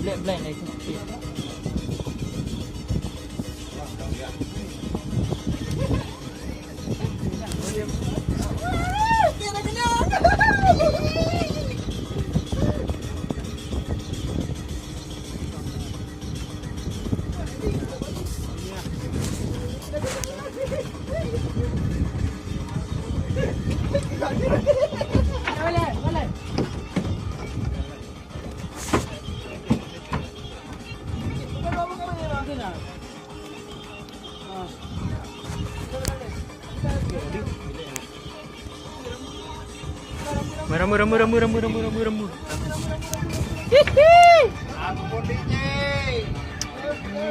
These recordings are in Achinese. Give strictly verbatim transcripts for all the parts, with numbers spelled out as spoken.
Black, black lah itu. Rambu, rambu, rambu. Hihi.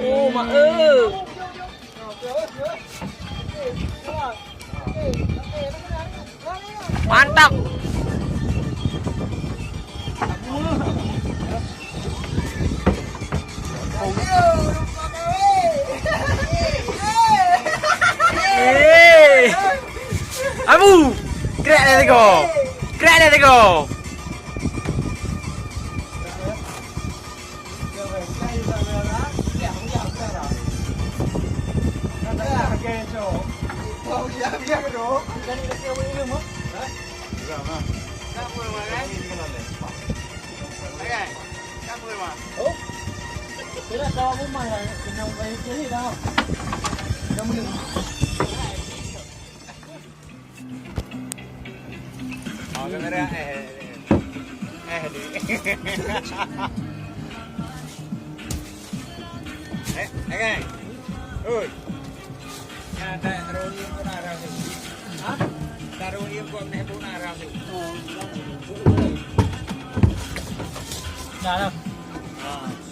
Oh, mak, eh. Mantap. Eh. Abu. Krek dah tengok. Krek dah tengok. Oh, kamera, eh, eh, eh. Eh, eh, kan? Oi. Nah, tak roni pun arah tu. Ha? Tak roni pun nek pun arah tu. Dah lah. Ha.